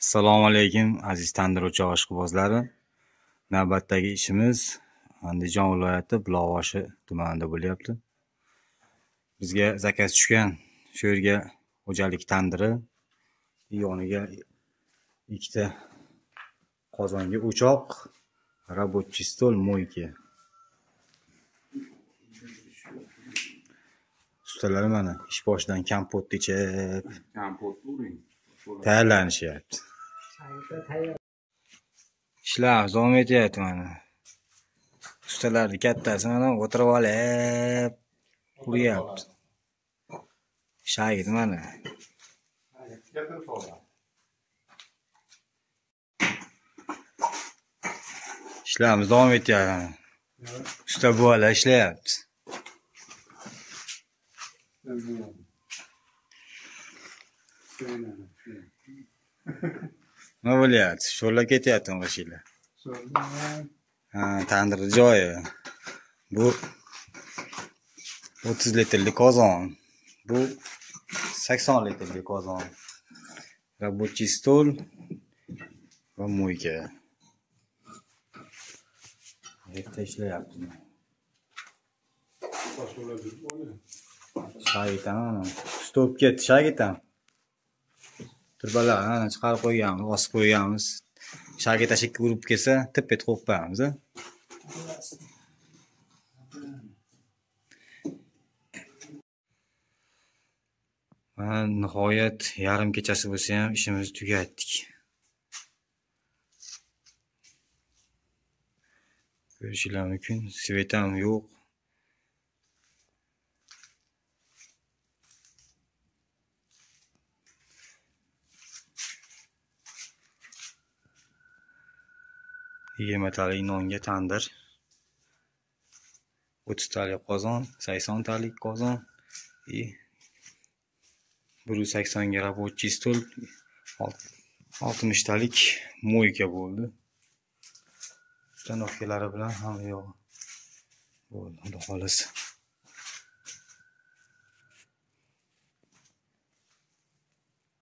Assalomu alaykum aziz tandir o'choq ishqibozlari. Navbatdagi ishimiz Andijon viloyati Buloqboshi tumanida bo'lyapti. Bizga zakaz tushgan shu yerga xo'jalik tandiri, yoniga ikkita qozonga o'choq, рабочий stol, moyka. Ustalar mana ish boshidan kompot ichib, tayyorlanishyapti. Ishlar davom etyapti mana. Ustalarning kattasi mana o'tirib olib uryapti. Shahid mana. Ishlarimiz davom etyapti. Usta buvalar ishlayapti. Nima bo'lyapti? Sho'rlab ketyapti g'ishinglar. Ha, tandir joyi. Bu 30 litrli qozon. Bu 80 litrli qozon. Рабочий stol va moyka. Yerda ishlayapti. Shagit ham usta bo'lib ketdi, shagit ham. Turbalarni chiqarib qo'yganmiz, osib qo'yganmiz. Shagit tashakka urib kelsa, tip etib qo'yib qo'yamiz. Mana nihoyat yarim kechasi bo'lsa ham ishimizni tugatdik. Ko'rishinglar mumkin, svet ham yo'q. Yigirmatalik nonga tandir, 30 talik qozon, 80 talik qozon, 180 ga рабочий stol, 60 talik moyka bo'ldi. Ustanovkalari bilan hamma yo'q bo'ldi, xudo xolasa.